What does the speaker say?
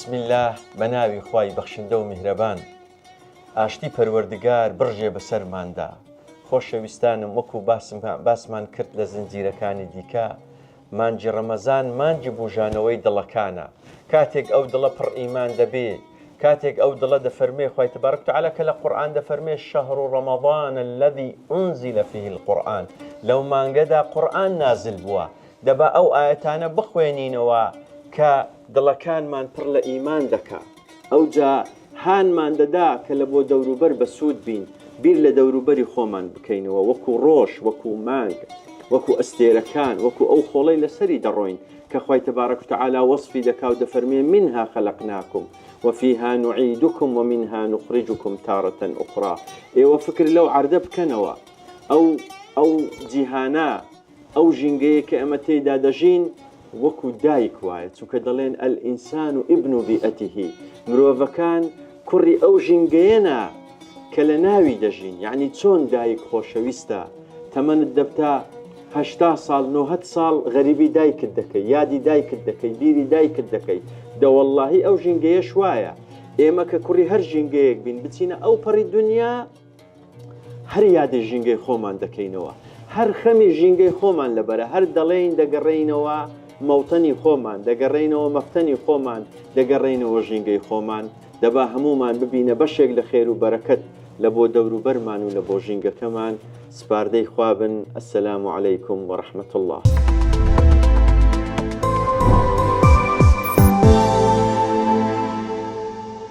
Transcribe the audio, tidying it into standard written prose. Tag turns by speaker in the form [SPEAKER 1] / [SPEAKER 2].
[SPEAKER 1] بسم اللە بە ناوی خوای بەخشندە و میهرەبان ئاشتی پەروەردگار بڕژێ بەسەرماندا خۆشەویستانم وەکو باسم باسمان کرد لە زنجیرەکانی دیکە مانگی ڕەمەزان مانگی بوژانەوەی دڵەکانە کاتێک ئەو دڵە پڕ ئیمان دەبێ کاتێک ئەو دڵە دەفەرمێ خوای تبارک وتعالی کە لە قورئان دەفەرمێ شهر رمضان الذي انزل فيه القرآن لەو مانگەدا قورئان نازل بووە دەبا ئەو ئایەتانە بخوێنینەوە کە دڵەکانمان پڕ لە ئیمان دەکا ئەوجا هانمان دەدا کە لە بۆ دەوروبەر بەسوود بین، بیر لە دەوروبەری خۆمان بکەینەوە وەکو ڕۆژ، وەکو مانگ، وەکو ئەستێرەکان، وەکو ئەو خۆڵەی لەسەری دەڕۆین کە خوای تبارک و تعالی وەسفی دەکا و دەفەرموێ منها خلقناکم وفیها نعیدکم ومنها نخرجکم تارة اخری ئێوە فکر لەو عەردە بکەنەوە ئەو ئەو جیهانە ئەو ژینگەیە کە ئێمە تێیدا دەژین وەکو دایک وایە، چونکە دەڵێن الانسان ابن بیئته، مرۆڤەکان کوڕی ئەو ژینگەیەنە کە لە ناوی دەژین، یەعنی چۆن دایک خۆشەویستە، تەمەنت دەبتە 80 ساڵ نۆهەد ساڵ غەریبی دایکت دەکەی، یادی دایکت دەکەی، بیری دایکت دەکەی، دەوەڵڵاهی ئەو ژینگەیەش وایە، ئێمە کە کوڕی هەر ژینگەیەک بین بچینە ئەو پەڕی دونیا، هەر یادی ژینگەی خۆمان دەکەینەوە، هەر خەمی ژینگەی خۆمان لەبەرە، هەر دەڵێین دەگەڕێینەوە مەوتەنی خۆمان، دەگەڕێینەوە مەفتەنی خۆمان، دەگەڕێینەوە ژینگەی خۆمان، دەبا هەموومان ببینە بەشێک لە خێر و بەرەکەت لە بۆ دەوروبەرمان و لە بۆ ژینگەکەمان، سپاردەی خوا بن، السلام علیکم و رحمە اللە.